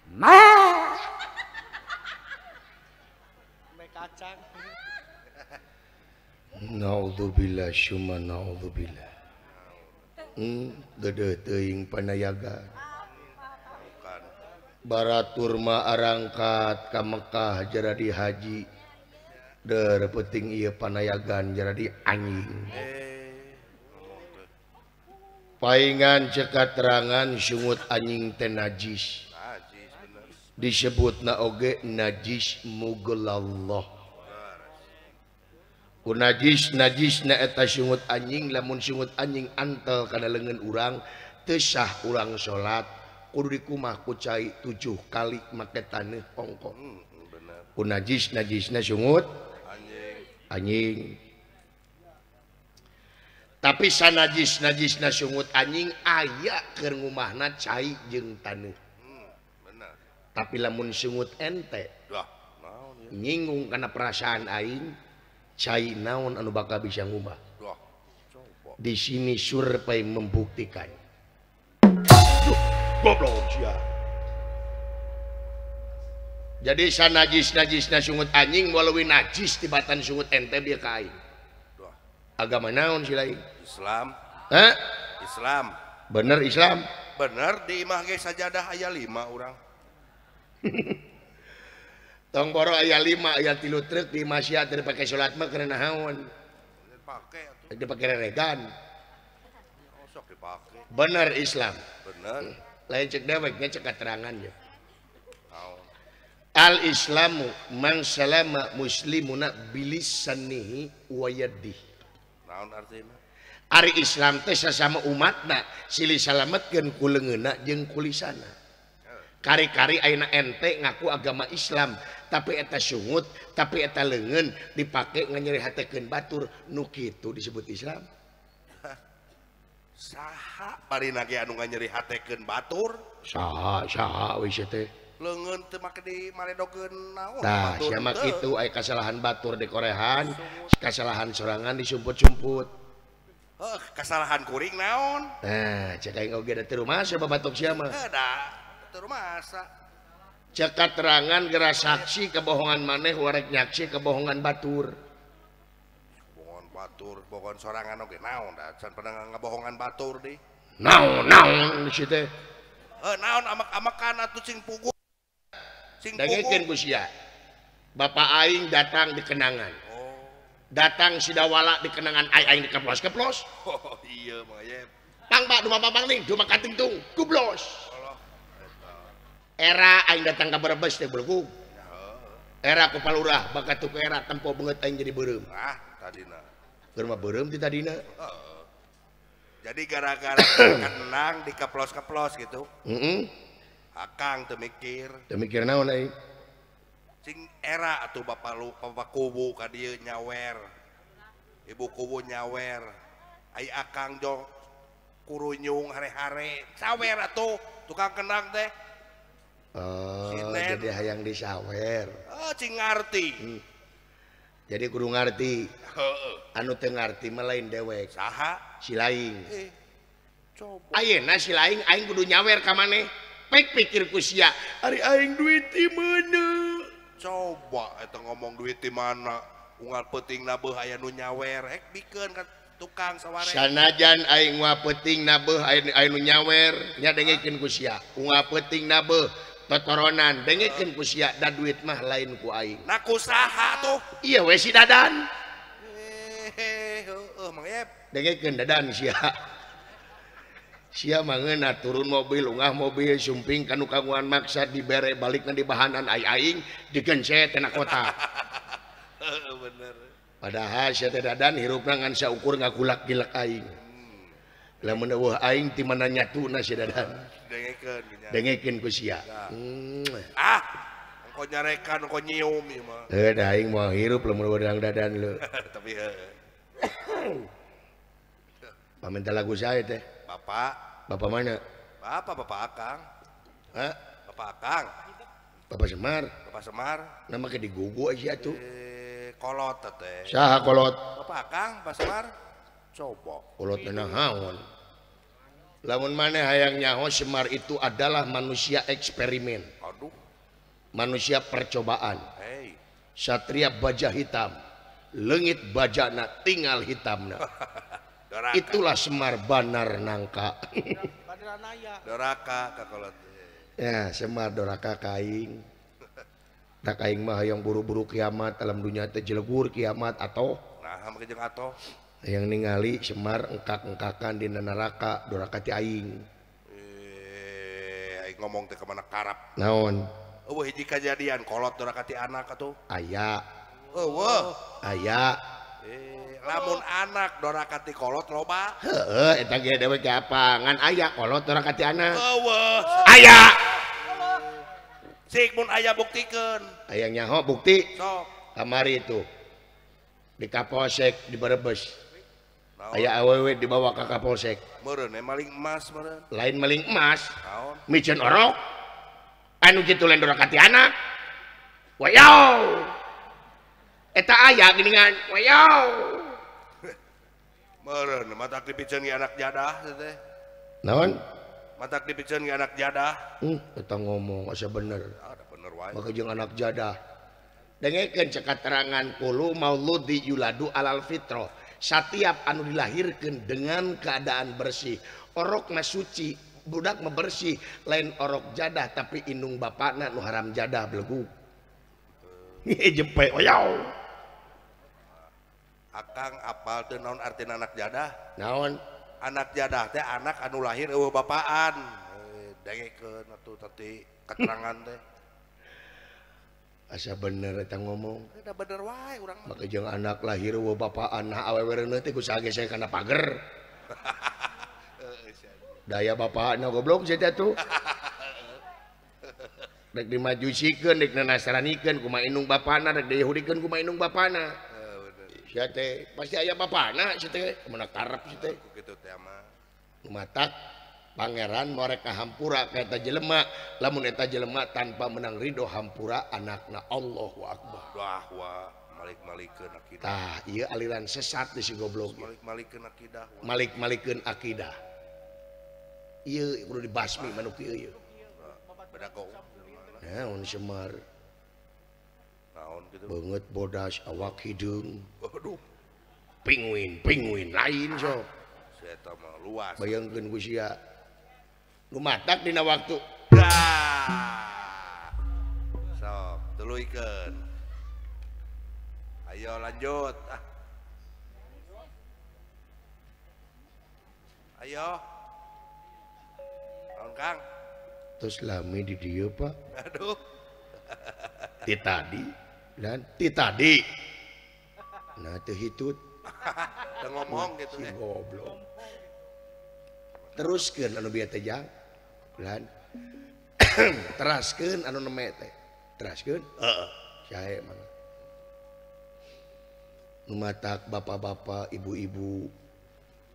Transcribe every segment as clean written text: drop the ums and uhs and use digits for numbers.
Meh kacang. Naudzubillah summa naudzubillah. Gede teuing panayaga. Baratur mah arangkat ka Mekah jaradi haji. Der penting ieu panayagan jaradi anjing. Paingan cekaterangan sungut anjing teh najis. Disebutna oge najis mughallallah. Ku najis najisna eta sungut anjing lamun sungut anjing antel kana leungeun urang teu sah urang salat kudu dikumah ku cai 7 kali make taneuh ongko. Ku najis najisna sungut anjing. Tapi sanajis najisna sungut anjing aya keur ngumahna cai jeung taneuh. Tapi lamun sungut ente nyinggung kana perasaan aing cai naon anu bakal bisa ngubah. Di sini survei membuktikan. Duh, goblok sia. Jadi sanajis-najisna sungut anjing walawi najis tibatan sungut ente bieu ka aing. Agama naon si lain? Islam. Hah? Islam. Bener Islam? Bener di imah ge sajadah aya 5 urang. Tong boro aya 5 aya 3 truk di masya teu dipake salat mah karena naon? Dipake atuh. Dipake reregan. Oh, sok dipake. Bener Islam. Bener. Lain cek dewek nya cek keterangan ya. Al Islamu man salama muslimuna bilisanihi wa yadihi. Naon artina? Ari Islam teh sasama umatna silih salametkeun ku leungeunna jeung ku lisana. Kari-kari ayeuna ente ngaku agama Islam tapi eta sungut tapi eta leungeun dipake nganyerihatekeun batur nu kitu disebut Islam. Saha barina ge anu nganyerihatekeun batur? Saha saha we teh? Leungeun teu make di maledokeun naon? Tah sia mah kitu aya kasalahan batur dikorehan, kasalahan sorangan disumput-sumput. Heuh, kasalahan kuring naon? Nah, cek aing oge da teu rumasa babatok sia mah. Heuh da. Masa cek katerangan geura saksi kebohongan maneh warek nyaksi kebohongan batur. Kebohongan batur, bohongan sorangan oge naon da can pernah ngabohongan batur deui. Naon naon si teh? Heuh naon amak-amakan atuh cing puguh. Cing puguh. Dangekeun ku sia. Bapak aing datang di kenangan. Oh. Datang sidawala di kenangan aing aing dikeplos-keplos. Oh iya mah ye. Tang pak duma papang ning duma katingtung gublos. Era aing datang ka Brebes teh belegug. Era ku palurah bakat ku era tempo beungeut aing jadi beureum. Ah, tadina. Keur mah beureum ti tadina. Heeh. Jadi gara-gara kenang dikeplos-keplos gitu. Heeh. Akang teu mikir. Teu mikir naon aing? Cing era atuh bapak lu bapak kubu ka dieu nyawer. Ibu kubu nyawer. Ai akang jong kurunyung hare-hare sawer atuh tukang kenang teh. Oh, jadi hayang disawer. Oh, cing ngarti. Jadi kudu ngarti. Anu teu ngarti mah lain dewek. Saha? Si laing. Coba. Ayeuna si laing aing kudu nyawer ka maneh. Pek pikir ku sia, ari aing duit ti mana? Coba eta ngomong duit ti mana? Unggal peuting nabeuh aya nu nyawer, hek bikeun ka tukang saware. Sanajan aing unggal peuting nabeuh aya nu nyawer, nya dengekeun ku sia. Unggal peuting nabeuh totoronan dengekeun ku sia da duit mah lain ku aing. Nah ku saha tuh? Iya we si Dadan. Heueuh Mang Yep. Dengekeun Dadan sia. Sia mah ngeunah turun mobil ungah mobil sumping ka nu kagungan maksa dibere balikna di bahanan ai aing digencet tina kota. Heeh bener. Padahal sia teh Dadan hirupna ngan saukur ngagulak-gilek aing. Lamun eueuh aing ti mana nyatuna si Dadan. Dengekeun dengekeun ku sia. Ah, engko nyarekan engko nyium ieu mah. Heuh da aing moal hirup lamun eueuh Dadan leu. Tapi heuh. Paminta lagu saya teh. Bapak. Bapak mana? Bapak, Bapak Akang. Hah? Bapak Akang. Bapak Semar. Bapak Semar. Nama ke digugu aja tuh. Kolot teh. Saha kolot? Bapak Akang, Bapak Semar. Coba. Kolot naon? Lamun maneh hayang nyaho Semar itu adalah manusia eksperimen. Aduh. Manusia percobaan. Hey. Satria baja hitam, leungit bajana tinggal hitamna. Itulah Semar Banar Nangka. Doraka kakolot. Ya, Semar doraka kaing. Tak aing mah hayang buru-buru kiamat alam dunia teh jelegur kiamat atau nah make jeung atoh. Yang ningali Semar engkak-engkakan dina neraka doraka ti aing. Aing ngomong teh ka mana karap. Naon? Eueuh hiji kajadian kolot doraka ti anak atuh. Aya. Eueuh. Aya. Lamun anak doraka ti kolot loba. Heeh, eta ge dewek ge apa? Ngan aya kolot doraka ti anak. Eueuh. Aya. Sik mun aya buktikeun. Aya nyaho bukti. Sok. Kamari itu. Di Kapolsek di Brebes. Aya awewe dibawa ka Kapolsek. Meureun maling emas meureun. Lain maling emas. Naon? Miceun orok. Anu kitu lain doraka ti anak. Wayaw. Eta aya geuningan. Wayaw. Meureun matak dipiceun ge anak jadah teh. Naon? Matak dipiceun ge anak jadah. Eta ngomong asa bener. Ada bener wae. Maka jeung anak jadah. Dengekeun cek katerangan kulu mauludi yuladu alal fitrah. Satiap anu dilahirkeun dengan keadaan bersih, orokna suci, budak mah bersih, lain orok jadah tapi indung bapakna nu haram jadah belegu. Jempe oyaw. Akang apal teu naon artina anak jadah? Naon? Anak jadah teh anak anu lahir eueuh bapaan. Dengekeun atuh tadi keterangan teh. Asa bener eta ngomong. Eta bener wae urang mah. Maka jeung anak lahir eueuh bapaan, nah awewe reuneuh teh ku saha ge kana pager. Daya bapakna goblok sia teh tuh. Rek dimajusikeun, rek dinasranikeun kumaha indung bapana, rek diyahudikeun kumaha indung bapana. Sia teh pasti aya bapana sia teh, kumaha karep sia teh. Kitu teh mah. Matak pangeran mereka hampura ka eta jelema, lamun eta jelema tanpa menang ridho hampura anakna. Allahu akbar. Wah wah, malik-malikeun akidah. Tah, ieu aliran sesat di si goblok. Malik-malikeun akidah. Malik-malikeun akidah. Ieu kudu dibasmi manuk ieu ieu. Bedagong. Naon Semar? Naon kitu? Beungeut bodas awak hideung. Aduh. Pinguin, pinguin lain sok. Si eta mah luas. Bayangkeun ku sia. Nu matak dina waktu. Dah. Sok, tuluykeun. Ayo lanjut. Ah. Ayo. Naon Kang? Terus lami di dieu Pak. Aduh. Ti tadi dan ti tadi. Nah teu hitut. Teu ngomong gitu si teh. Goblok. Teruskeun anu bieu teh jang. Lan. Teraskeun anu neme teh. Teraskeun? Heeh. Sae mangga. Nu matak bapak-bapak, ibu-ibu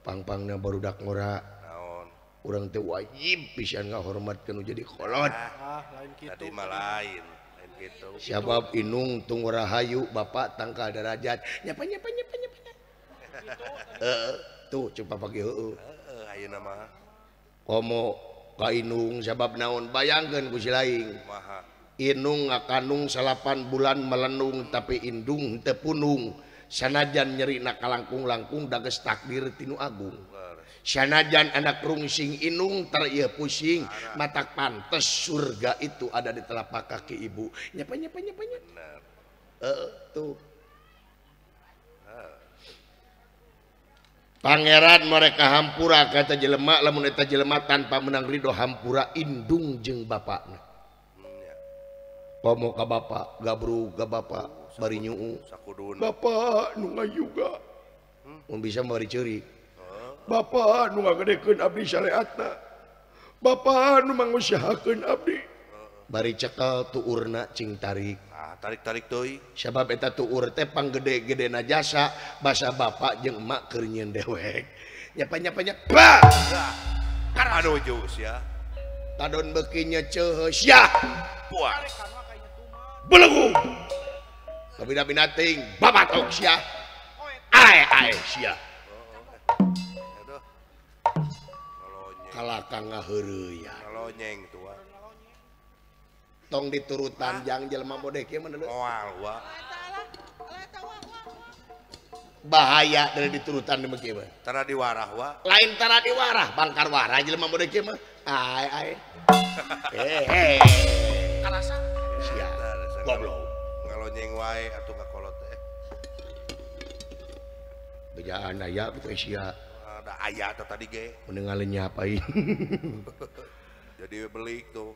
pang-pangna barudak ngora. Naon? Urang teh wajib pisan ngahormat ka nu jadi kolot. Ah, lain kitu. Tadi mah lain, lain kitu. Sabab inung tung rahayu bapak tangkal derajat. Nyapa nyapa nyapa nyapa. Heeh, tuh coba pagi heueuh. Heeh, ayeuna mah. Komo ka inung sabab naon bayangkeun ku si laing. Kumaha? Inung ngakanung 8 bulan melenung tapi indung teu punung. Sanajan nyerina kalangkung-langkung dages takdir tinu agung. Sanajan anak rungsing inung ter ieu pusing, matak pantes surga itu ada di telapak kaki ibu. Nyapa nyapa nyapa nyapa. Bener. Tuh. Pangeran mereka hampura kata jelema lamun eta jelema tanpa menang ridho hampura indung jeung bapakna. Komo ka bapak, gabrug ka bapak, bari nyuu. Bapak nu ngayuga. Mun bisa bari ceurik. Bapak nu ngagedekeun abdi syariatna. Bapak nu mangusahakeun abdi. Bari cekel tuurna cing tarik. Ah, tarik-tarik teuing. Sabab eta tuur teh panggede-gedena jasa basa bapak jeung emak keur nyieun dewek. Nyapa-nyapa nya. Bah! Aduh jus ya. Tadon beuki nyeceuheus ya. Puas. Belegu. Kabina-binating babatok sia. Ae ae sia. Kalaka ngaheureuyah. Ngalonyeng tua. Tong diturutan jang jelema bodeh kieu mah moal wa. Bahaya dari diturutan demikian mah. Tara diwarah wa. Lain tara diwarah, bangkar warah jelema modeh kieu mah. Ai ai. Eh. Karasa. Sia. Goblok. Ngalonyeng wae atuh ka kolot teh. Bejaan aya kitu sia. Ada aya teh tadi ge. Mending ngalenyap aing. Jadi belik tuh.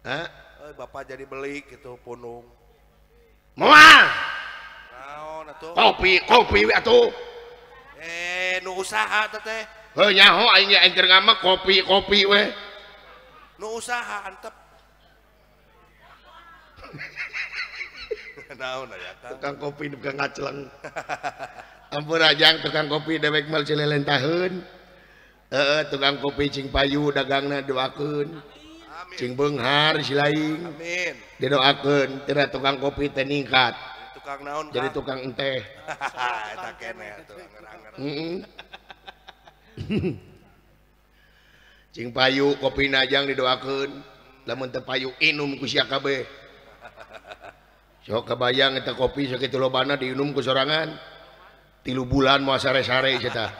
Hah? Eh bapak jadi belik gitu punung. Moal. Naon atuh? Kopi, kopi we atuh. Eh nu usaha teh teh. Heuh nyaho aing ge aing keur ngamek kopi, kopi we. Nu usaha antep. Naon aya tah? Tukang kopi nu ngaceleng. Ampun ajang tukang kopi dewek mal cilelentaheun. Heeh tukang kopi cing payu dagangna doakeun. Cing beunghar silaing. Amin. Didoakeun teu tukang kopi teh ningkat. Tukang naon? Jadi tukang enteh. Eta keneh atuh anger-anger. Heeh. Cing payu kopina jang didoakeun. Lamun teu payu inum ku sia kabeh. Sok kabayang eta kopi sakitu lobana diinum ku sorangan. 3 bulan moal sare-sare sia tah.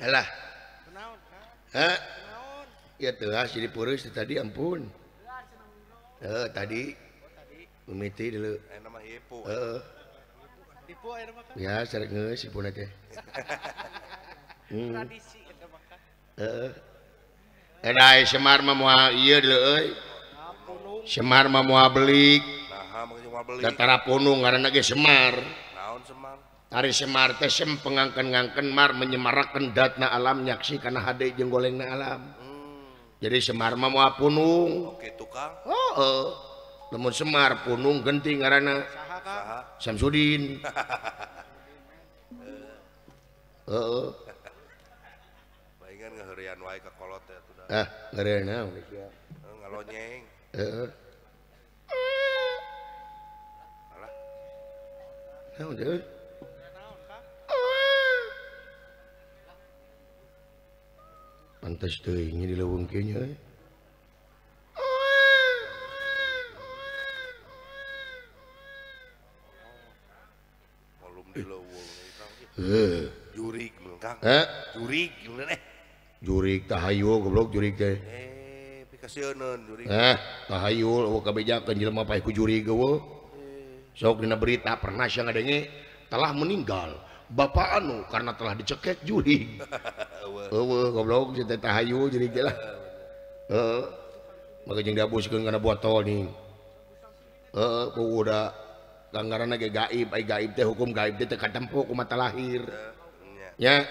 Alah. Hah? Ya teas jadi purus tadi ampun. Heeh tadi mimiti dulu. Heeh. Ya sareng geus ipuna teh. Tradisi eta mah. Heeh. Eta Semar mah moal ieu deuleu euy. Semar mah moal belik. Naha moal belik. Datara punung ngaranna ge Semar. Naon Semar? Ari Semar teh sem pengangken-ngangken mar menyemarakeun datna alam nyaksi kana hade jeung golengna alam. Jadi Semar mah moal punung. Oke tukang. Heeh. Lamun Semar punung genti ngaranna. Saha? Samsudin. Heeh. Palingan ngaheureuyan wae ka kolot teh atuh da. Ah, ngeureun naon sia. Ngalonyeng. Heeh. Alah. Naon teh? Pantes teuing di leuweung kieu nya euy. Malum di leuweung Kang. Heuh. Jurig mun Kang. Heh? Jurig mun eh. Jurig tahayul goblok jurig teh. Eh, pikasieun jurig. Heh, tahayul eueuh kabejakeun jelema paeh ku jurig eueuh. Sok dina berita pernah sia ngadenge telah meninggal bapak anu karena telah dicekek jurig. Eueuh goblok sia teh tahayul jurig teh lah. Heeh. Maka jeung diabuskeun kana botol nih. Heeh, ku udah ganggaranna ge gaib, ai gaib teh hukum gaib teh teu katempo ku mata lahir. Nya.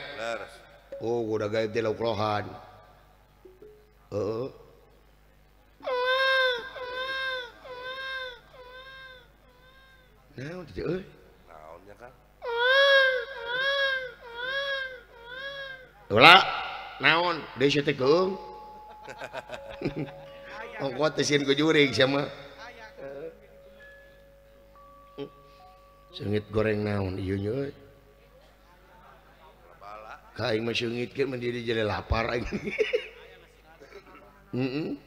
Oh, udah gaib teh lauklohan. Heeh. Naon teh euy? Naon nya Kang? Ulah, naon? Deui sia teh keung. Ongko teh sieun ku jurig sia mah. Seungit goreng naon ieu nya euy. Ka aing mah seungit ge mun jadi lapar aing. Heeh.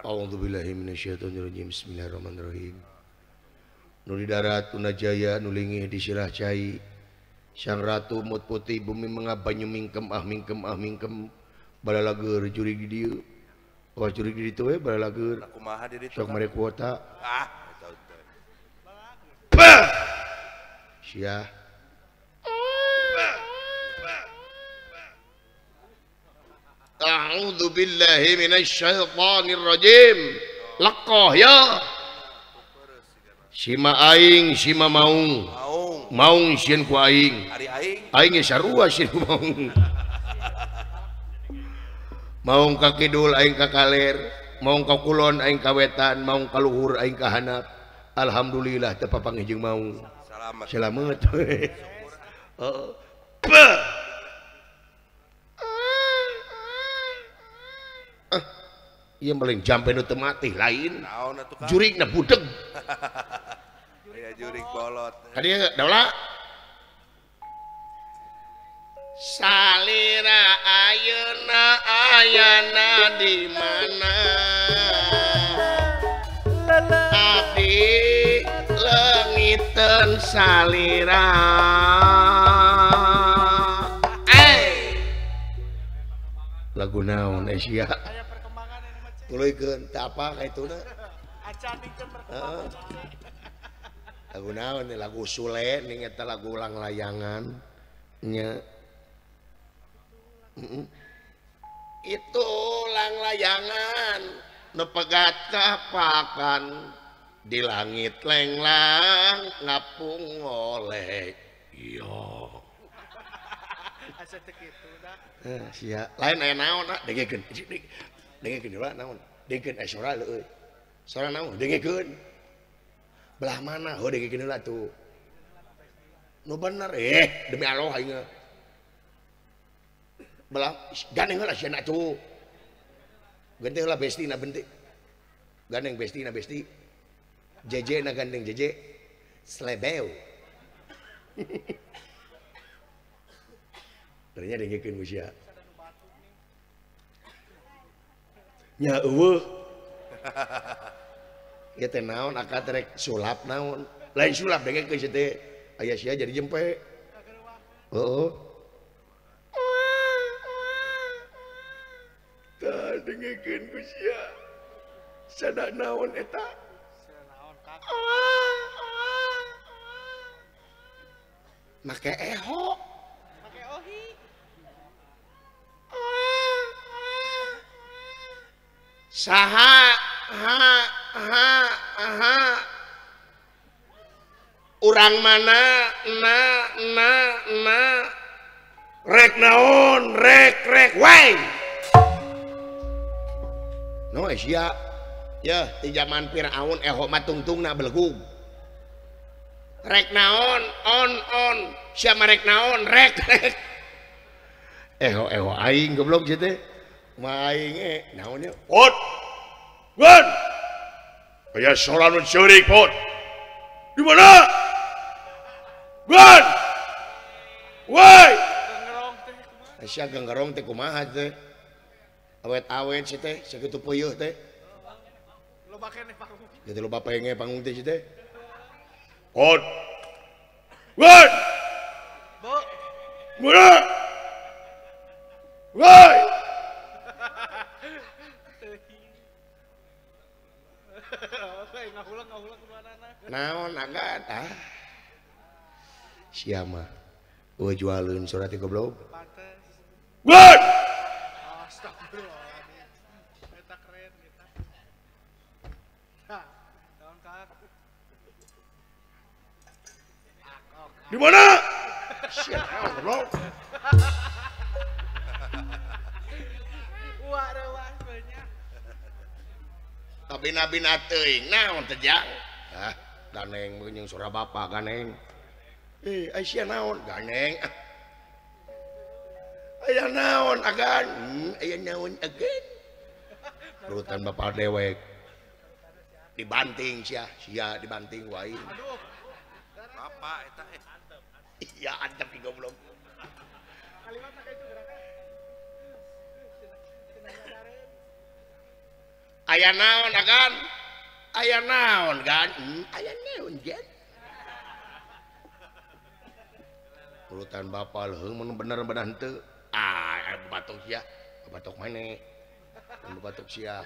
A'udzubillahi minasyaitonirrajim. Bismillahirrahmanirrahim. Nu di darat Tunajaya nu lingih di sirah cai. Sang ratu mut putih bumi mengap banyu mingkem ah mingkem ah mingkem balalager jurig di dieu. Awas jurig di ditu we balalager. Kumaha di ditu? Sok mere kuota. Ah, eta teh. Sia. A'udzu billahi minasyaitonir rajim. Laqah ya. Sima aing sima maung. Maung sieun ku aing. Ari aing. Aing ge sarua sieun ku maung. Maung ka kidul aing ka kaler, maung ka kulon aing ka wetan, maung ka luhur aing ka handap. Alhamdulillah teu papanggih jeung maung. Salamet. Selamet. Heeh. Ieu paling jampe nu teu mati lain. Naon atuh Kang? Jurigna budeg. Aya jurig bolot. Ka dieu daula. Salira ayeuna ayana di mana? Abdi leungiteun salira. Lagu naon Asia? Tuluykeun teu apa ka ituna. Heeh. Lagu naon lagu Sule ning eta lagu ulang layangan nya. Itu ulang layangan nu pegat kapakan di langit lenglang ngapung oleh. Iya. Asa teu kitu da. Sia lain aya naon ah dengekeun. Dengekeun heula naon? Dengekeun aya sora leueuy. Sora naon? Dengekeun. Belah mana? Heuh dengekeun heula tuh. Nu bener demi Allah aing. Belah gandeng heula sia atuh. Gandeng heula besti na bentik. Gandeng besti na besti. Jeje na gandeng jeje. Slebeu. Ternyata dengekeun ku sia. Nya eueuh. Ieu teh naon akad rek sulap naon. Lain sulap dengekeun sia teh. Aya sia jadi jempe. Heeh. Tah dengekeun ku sia. Sada naon eta? Make eho. Make ohi. Saha ha ha ha urang mana na na na rek naon rek rek wae no sia ya di zaman Firaun eho mah tungtungna belegug rek naon on on sia mah rek naon rek rek eho eho aing goblok sia teh mah aing naon ieu pot gun aya sora nu ceurik pot di mana gun woi sia genggerong teh kumaha teh awet-awet sia teh sakitu peuyeut teh loba keneh panggung kitu loba penge panggung teh sia teh pot gun bu mana woi naon agak ah sia mah eueuh jualeun surat teh goblok gun astagfirullahaladzim eta keren kita ha naon kak di mana sia naon goblok wah rewas banyak tapi nabi teuing naon teh jang ah ganeng jeung sora bapa ganeng aya naon ganeng aya naon agan aya naon agan urutan bapa dewek dibanting sia sia dibanting wae aduh bapa eta iya antep di goblok kalimat ka itu gerakan aya naon agan aya naon gan aya naon gan urutan bapa leuheung mun bener bener henteu ah batok sia batok maneh mun batok sia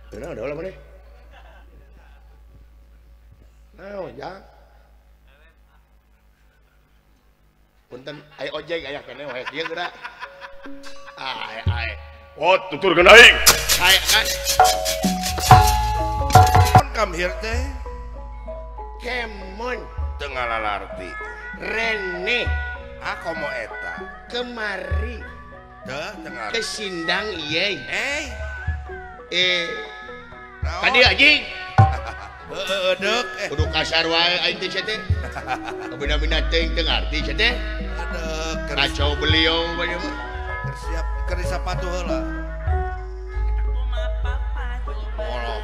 Bener ada maneh naon jang punten aya ojek aya keneh wae kieu geura ai ai pot tuturkeun aing ai kan come here teh kemon teu ngalalarti rene ah komo eta kemari teu teu ngarti ke sindang ieu eh tadi anjing heeh deuk kudu kasar wae aing teh sia teh kabina-bina teuing teu ngarti sia teh deuk kacau belau. Beliau banyak siap keur sapatu heula. Molok.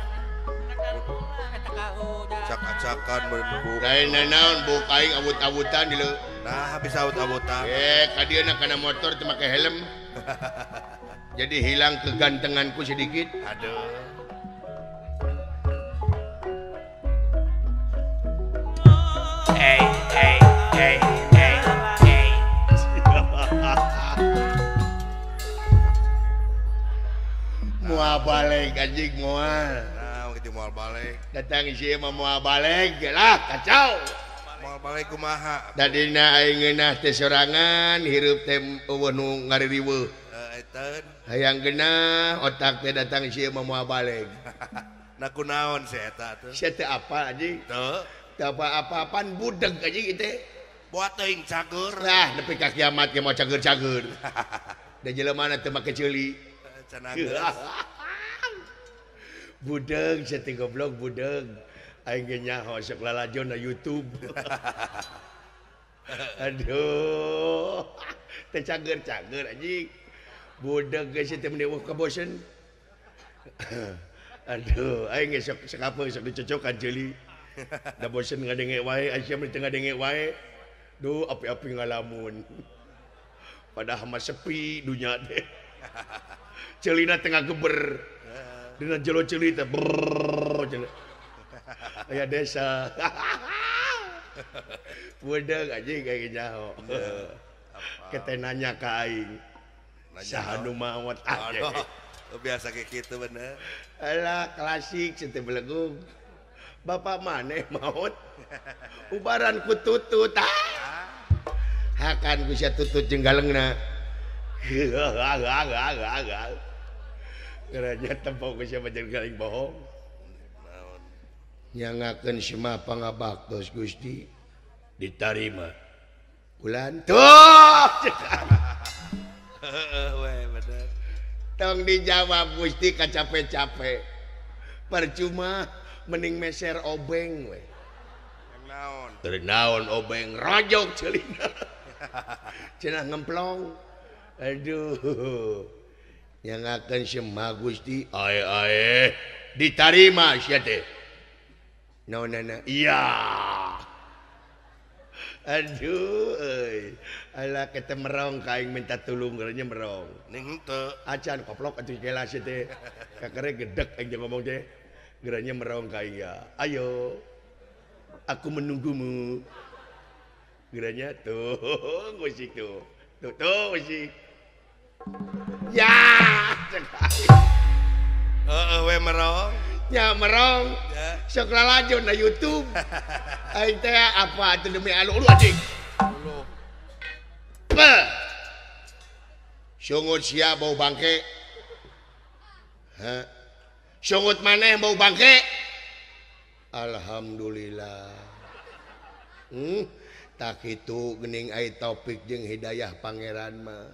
Acak-acakan buk. Lain naon buk aing awut-awutan di leu. Nah, habis awut-awutan. Ka dieu na kana motor teu make helm. Jadi hilang kegantenganku sedikit. Aduh. Moal balik anjing moal. Nah, kitu moal balik. Datang ieu mah moal balik lah kacau. Moal balik kumaha? Tadina aing ngeunah teh sorangan hirup teh eueuh nu ngaririweuh. Eta. Hayang geunah otak teh datang ieu mah moal balik. Nah kunaon si eta teh? Sia teh apa anjing? Teu. Teu apa-apaan budeg anjing ieu teh. Buat teuing cager. Lah nepi ka kiamat ge moal cager-cager. Da jelema na teu make ceuli. Budeg sia teh goblok budeg. Aing ge nyaho sok lalajo na YouTube. Aduh. Teh cager-cager anjing. Budeg ge sia teh meni eueuh kabosen. Aduh, aing ge sok sakapeung sok dicocokan ceuli. Da bosen ngadenge wae, aya mah teu ngadenge wae. Duh, api-api ngalamun. Padahal mah sepi dunya teh. Celina tengah geber. Dina jelo ceuli teh brrrr cenah. Aya desa. Budeg anjing kayak nyaho. Kete nanya ka aing. Saha nu maot anjing. Biasa kayak gitu bener. Alah klasik cenah belegung. Bapak maneh maot. Ubaran ku tutut. Hakan ku sia tutut jeung galengna. Geranya tempo ku sia jeung galeng bohong. Nyangakeun semah pangabaktos Gusti ditarima. Ulan tuh. Heeh we bener. Tong dijawab Gusti kacape-cape. Percuma mending meser obeng we. Naon? Keur naon obeng rojok ceulina. Cenah ngemplong. Aduh. Nyangakeun semah Gusti ae ae ditarima sia teh. Naonana? Iya. Aduh euy. Alah kete merong ka aing minta tulung gerenya merong. Ning henteu. Acan koplok atuh gelas teh. Kakere gedek aing jeung ngomong teh. Gerenya merong ka aing ya. Ayo. Aku menunggumu. Gerenya tuh musik tuh. Tuh tuh musik. Ya. Heeh we merong. Ya merong. Sok lalajo na YouTube. Aing teh apa atuh demi alu ulu anjing. Ulu. Sungut sia bau bangke. Hah. Sungut maneh bau bangke. Alhamdulillah. Tak kitu geuning ai taufik jeung hidayah pangeran mah.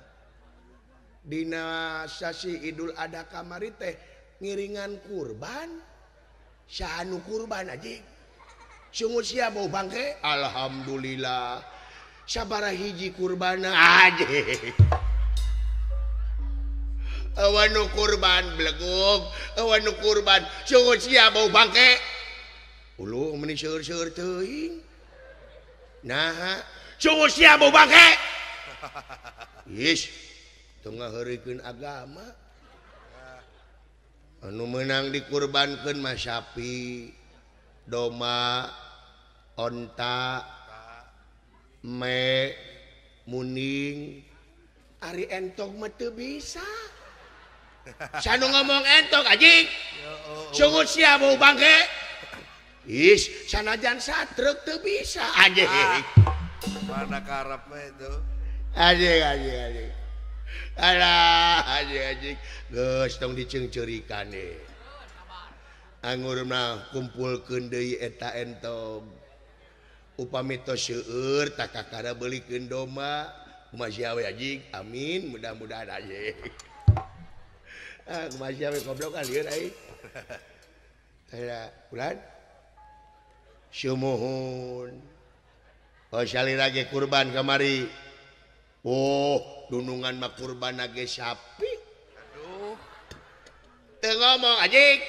Dina sasi Idul Adha kamari teh ngiringan kurban. Saha nu kurban anjing? Sungut sia bau bangke. Alhamdulillah. Sabaraha hiji kurbana anjing. Awan nu kurban belegug, awan nu kurban sungut sia bau bangke. Ulu meni seueur-seueur teuing. Naha sungut sia bau bangke. Ish, teu ngaheureukeun agama. Anu meunang dikurbankeun mah sapi, domba, onta, me, muning. Ari entog mah teu bisa. Sanu ngomong entog anjing. Sungut sia bau bangke. Is, sanajan satruk teu bisa anjing. Mana karepna itu? Anjing anjing anjing. Alah anjing anjing. Geus tong diceungceurikan deui. Anggur mah kumpulkeun deui eta entog. Upami tos seueur tak kakara beulikeun domba. Kumaha sia we anjing? Amin, mudah-mudahan anjing. Ah, kumaha sia we goblok ah lieur aing. Alah, ulan. Sumuhun. Oh salira ge kurban kamari. Oh, dunungan mah kurban ge sapi. Aduh. Teu ngomong anjing.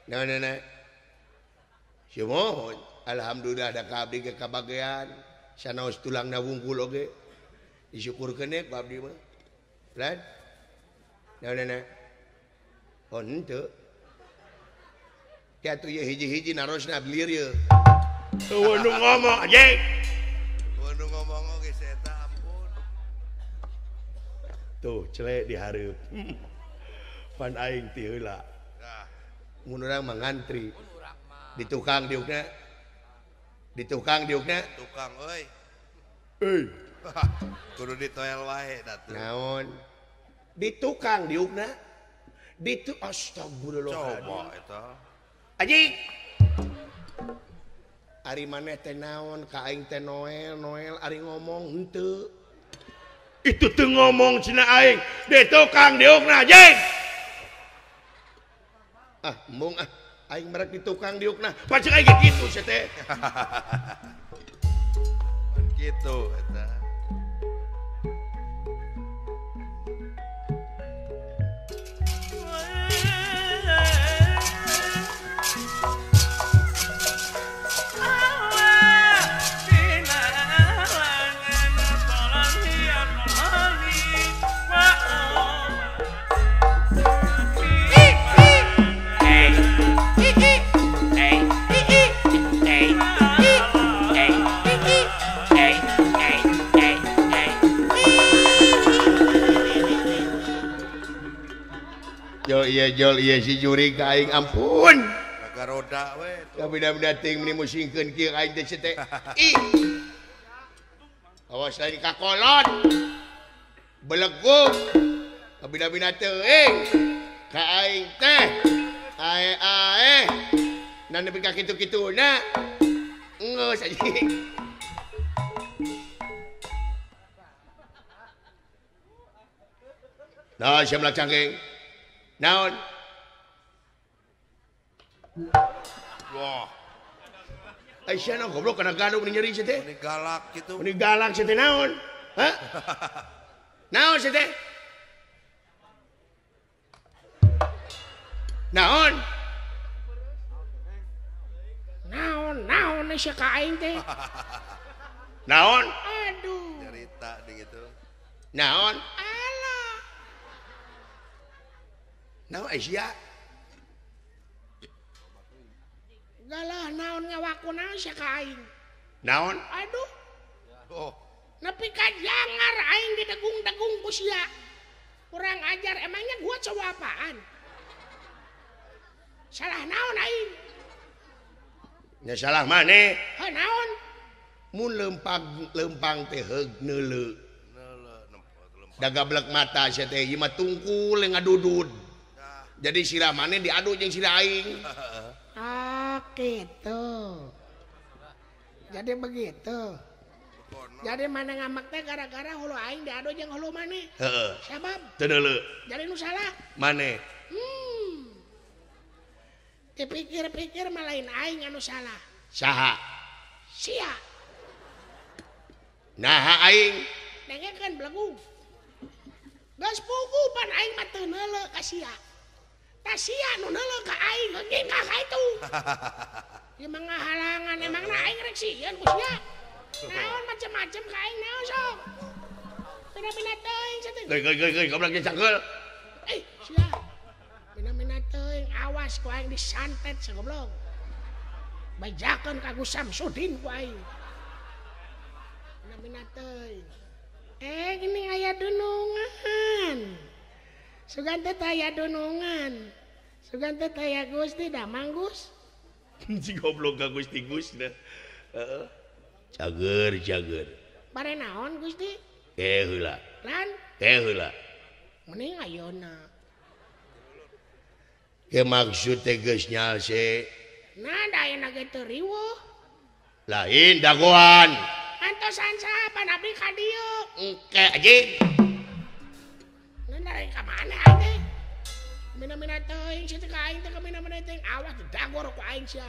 Nah, nah, nah. Sumuhun, alhamdulillah da ka abdi ge kabagean. Sanaos tulangna wungkul oge. Disyukurkeun ku abdi mah. Lan. Nah, nah, nah. Oh, henteu. Kieu atuh ieu hiji-hiji narosna belir ieu. Eueuh nu ngomong anjing. Eueuh nu ngomong oge si eta ampun. Tuh, celek dihareup. Pan aing ti heula. Mun urang mah ngantri. Di tukang diukna. Di tukang diukna. Tukang euy. Euy. Kudu ditoel wae da tuh. Naon? Di tukang diukna. Di tu astagfirullah. Coba eta. Anjing. Ari maneh teh naon ka aing teh Noel, Noel ari ngomong henteu. Itu teu ngomong cenah aing. Di tukang diukna anjing. Ah, embung ah. Aing merek di tukang diukna. Pacek aing kitu sia teh. Kitu eta. Jol iya jol iya si juri ka aing ampun. Raga roda we. Kabida-bida teuing meni musingkeun kieu aing teh teh. Ih. Awas lain ka kolot. Belegug. Kabida-bida teuing ka aing teh. Ae ae. Na nepi ka kitu-kituna. Geus anjing. Nah, sia melak cangking. Naon? Wah. Aisyah naon goblok kana gaduh meni nyeri sia teh. Meni galak kitu. Meni galak sia teh naon? Hah? Naon sia teh? Naon? Naon, naon sia ka aing teh? Naon? Aduh. Nyarita ding itu. Naon? Naon Aisyah? Galah naon ngawaku naon sia ka aing? Naon? Aduh. Oh. Nepi ka jangar aing didegung-degung ku sia. Kurang ajar, emangnya gua cowok apaan? Salah naon aing? Nya salah maneh. Heuh naon? Mun lempang teh heug neuleu. Dagablek mata sia teh ieu mah tungkul ngadudud. Jadi sirah maneh diadu jeung sirah aing. Ah, gitu. Jadi begitu. Jadi mana ngamek teh gara-gara hulu aing diadu jeung hulu maneh. Heeh. Sabab teu neuleu. Jadi nu salah maneh. Dipikir-pikir mah lain aing anu salah. Saha? Sia. Naha aing? Dengekeun belegu. Geus pugu pan aing mah teu neuleu ka sia. Tasia nu neuleuh ka aing geus ka itu. Ieu mah ngahalangan emangna aing rek sieun ku sia. Naon macem-macem ka aing naon sok. Mina-mina teuing sia teh. Geuy geuy geuy goblok jeung cangkeul. Eh, sia. Mina-mina teuing awas ku aing disantet sagoblok. Bajakeun ka Gus Samsudin ku aing. Mina-mina teuing. Eh, gini aya dunungan. Sugan teh taya dunungan. Sugan teh taya Gusti damang Gus. Si goblok ka Gusti Gus dah. Heeh. Cager cager. Bare naon Gusti? Teh heula. Lan? Teh heula. Mending ayeuna. Ke maksud teh geus nyalse. Nah, da ayeuna ge teu riweuh. Lain dagoan. Antosan saha pan abdi ka dieu? Engke anjing. Nah, ka mana aing teh? Mina-mina teuing sia teh ka aing teh ka mina-mina teuing awas dagor ku aing sia.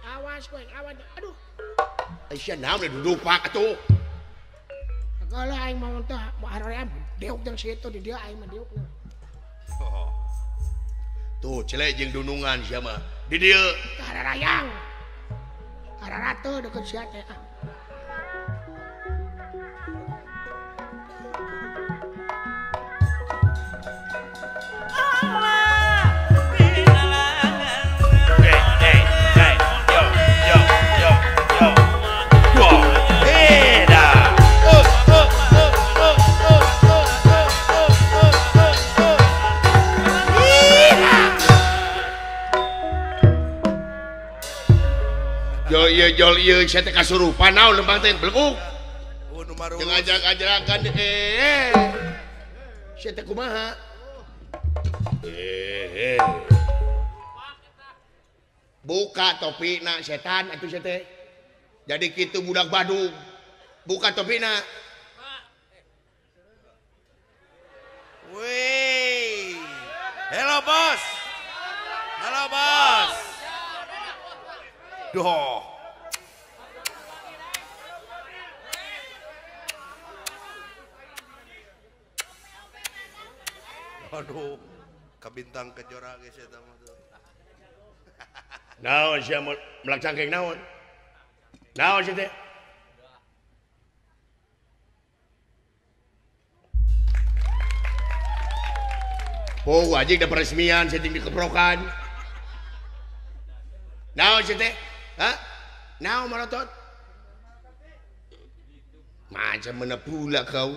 Awas ku aing awas. Aduh. Aisyah naon dudupak atuh. Kalau aing mau teh haroream deuk jeung situ di dieu aing mah deukna. Tuh celek jeung dunungan sia mah. Di dieu hararayang. Hararatu deukeut sia teh. Jol ieu sia teh kasurupan naon lempang teh beleguk. Jeung ajak-ajakan sia teh kumaha? Buka topina setan atuh sia teh. Jadi kitu budak Badung. Buka topina. Wih. Hello bos. Halo bos. Duh. Aduh, ka bintang kejora geus eta mah tuh. Naon sia melak cangkeng naon? Naon sia teh? Oh, anjing da peresmian sia ting dikeprokan. Naon sia teh? Hah? Naon malotot? Macam mana pula kau?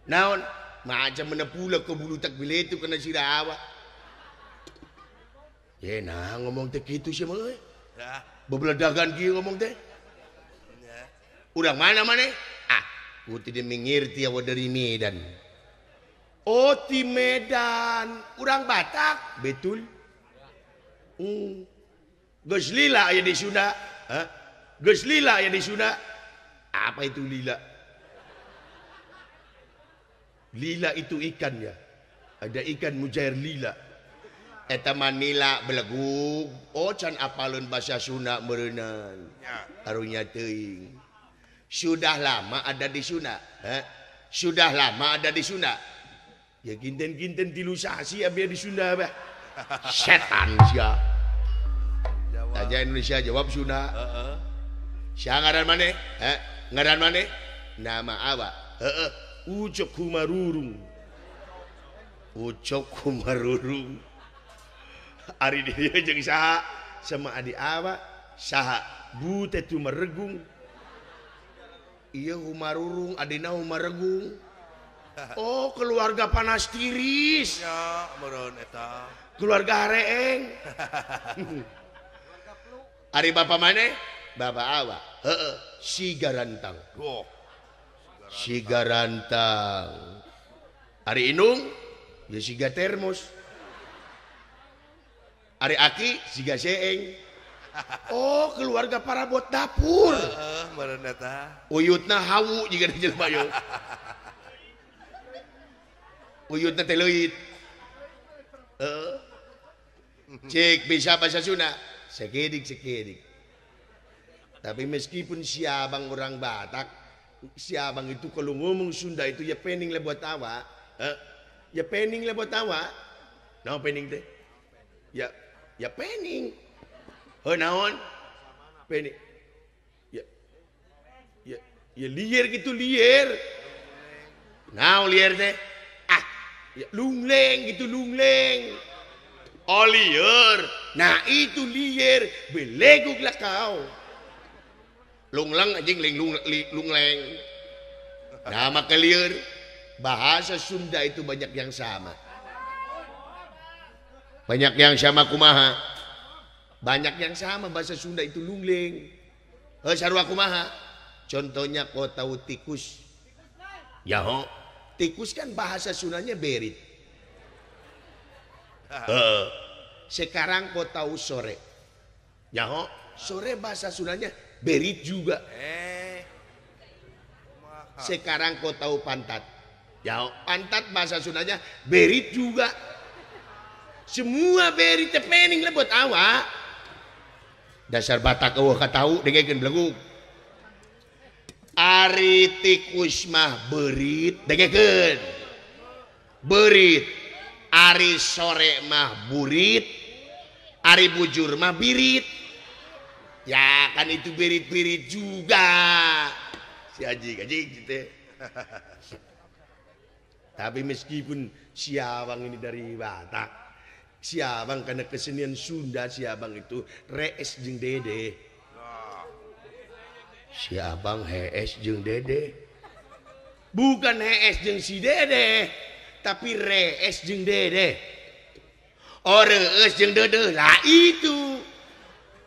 Naon? Macam mana pula kau bulu tak bila itu kena sirah awak. Eh, nah ngomong teh kitu sia mah euy. Bebeledagan kieu ngomong teh. Urang mana maneh? Ah, ku tidak mengerti awak dari Medan. Oh, di Medan. Urang Batak, betul. Geus lila aya di Sunda. Hah? Geus lila aya di Sunda. Apa itu lila? Lila itu ikan ya. Ada ikan mujair lila. Eta manila belegug. Oh can apaleun bahasa Sunda meureunnan. Karunya teuing. Sudah lama ada di Sunda. Hah? Sudah lama ada di Sunda. Ya kinten-kinten tilu sasi abdi di Sunda bah. Setan sia. Tanya Indonesia jawab Sunda. Heeh. Sia ngaran maneh? Hah? Ngaran maneh? Nama awak. Heeh. Ucok Humarurung. Ucok Humarurung. Ari dia jeung saha? Sama adi awak saha? Bute Tumeregung. Ieu Humarurung, adina Humaregung. Oh, keluarga panas tiris. Ya, meureun eta. Keluarga hareeng. Ari bapa maneh? Bapa awak. Heeh, Sigarantang. Oh. Sigarantang. Ari indung ya siga termos. Ari aki siga seeng. Oh, keluarga parabot dapur. Heeh, meureun eta. Uyutna hawu jiga di jelema ieu. Uyutna teh leuit. Heeh. Cik bisa bahasa Sunda. Sekedik-sekedik. Tapi meskipun si abang orang Batak, si abang itu kalau ngomong Sunda itu ya pening lah buat awak. Ya pening lah buat awak. Naon pening teh? Ya ya pening. Heuh naon? Pening. Ya ya ya liar gitu liar. Naon liar teh? Ah, ya lungleng gitu lungleng. Oh liar. Nah itu liar, beleguk lah kau. Lungleng anjing ling lungleng. Nah maka liar. Bahasa Sunda itu banyak yang sama. Banyak yang sama kumaha. Banyak yang sama bahasa Sunda itu lungleng. Heuh sarua kumaha? Contohnya kau tahu tikus. Yaho, tikus kan bahasa Sundanya berit. Sekarang kau tahu sore. Yaho, sore bahasa Sundanya berit juga. Sekarang kau tahu pantat. Ya, pantat bahasa Sundanya berit juga. Semua berit tepening lah buat awak. Dasar Batak eueuh katahu dengekeun belegug. Ari tikus mah beurit dengekeun. Beurit. Ari sore mah burit. Ari bujur mah birit. Ya kan itu birit-birit juga. Si anjing anjing gitu. Tapi meskipun si Abang ini dari Batak, si Abang karena kesenian Sunda, si Abang itu rees jeung Dede. Si Abang hees jeung Dede. Bukan hees jeung si Dede, tapi rees jeung Dede. Oh rees jeung Dede lah itu.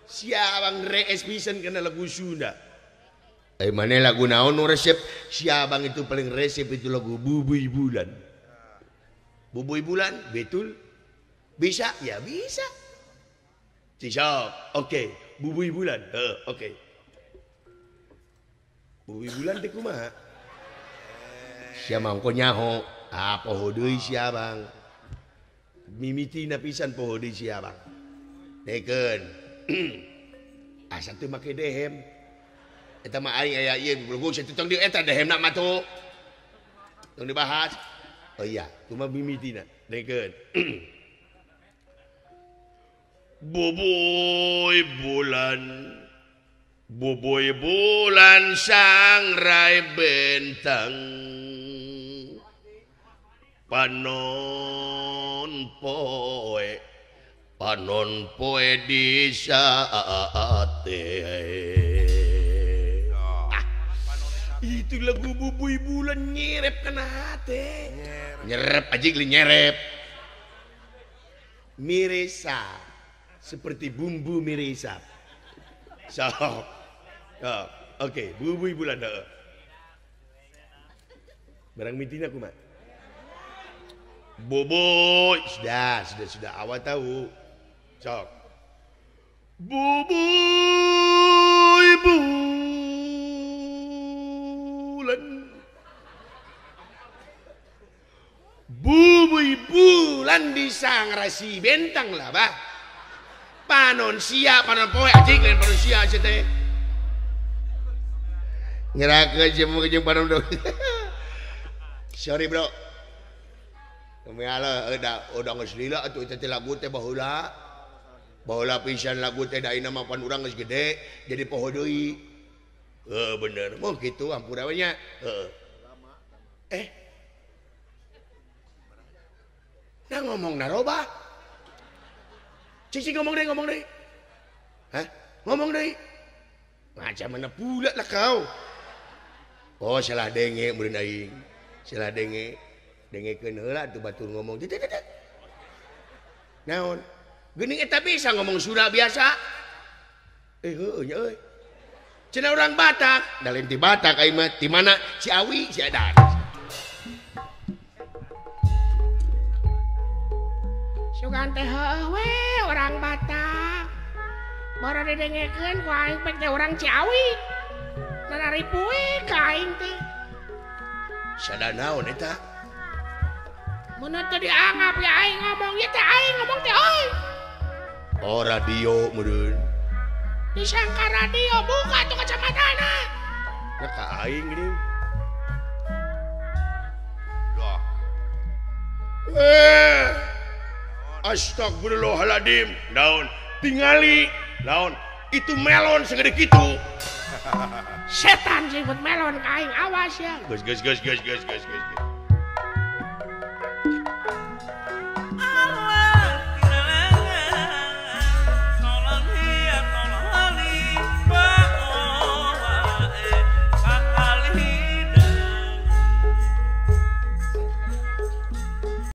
Si Abang rees pisan karena lagu Sunda. Mana lagu naon nu resep? Si Abang itu paling resep itu lagu Bubuy Bulan. Bubuy Bulan, betul? Bisa? Ya bisa. Bisa. Oke, Bubuy Bulan. Oke. Bubuy Bulan teh kumaha? Sia mangko nyaho. Ah, poho deui si Abang. Mimitina pisan poho deui si Abang. Dekeun. Asa teu make dehem. Eta mah aing aya ieu belum satu tong di eta dehemna mah tuh. Tong dibahas. Oh iya, kumaha mimitina? Dengekeun. Bubuy bulan, bubuy bulan sangrai bentang, panon poe di saate. Itu lagu Bubuy Bulan nyerep kena hati. Nyerep aja geli nyerep. Mirisa seperti bumbu mirisa. So, oke, Bubuy Bulan. Barang mitina kumaha? Bubuy sudah awak tahu. Sok. Bubuy bulan, bubuy bulan di sangrasi bentang lah bah. Panon sia panon poe anjing lain panon sia aja teh. Ngerakeun jeung jeung panon dong. Sorry bro. Kumaha udah geus lila atuh eta teh lagu teh baheula. Baheula pisan lagu teh da ayeuna mah pan urang geus gede jadi poho deui. Bener, mau gitu ampura we nya. Nah ngomong naroba. Cici ngomong deui. Hah? Ngomong deui. Macam mana pula lah kau. Oh salah denge meureun aing. Salah denge. Dengekeun heula tuh batur ngomong. Naon? Geuning eta bisa ngomong Sunda biasa. Heueuh nya euy. Cenah orang Batak, da lain ti Batak aing mah ti mana? Ciawi, Ciadan. Sugan teh heueuh we orang Batak. Baru didengekeun ku aing pek teh orang Ciawi. Nararipuy ka aing teh. Sada naon eta? Mun teu dianggap ya aing ngomong ieu teh aing ngomong teh euy. Oh radio meureun. Disangka radio buka tuh kacamatana. Ya ka aing geuning. Loh. Astagfirullahaladzim. Naon? Tingali. Naon? Itu melon segede kitu. Setan sih buat melon ka aing awas ya. Geus geus geus geus geus geus geus.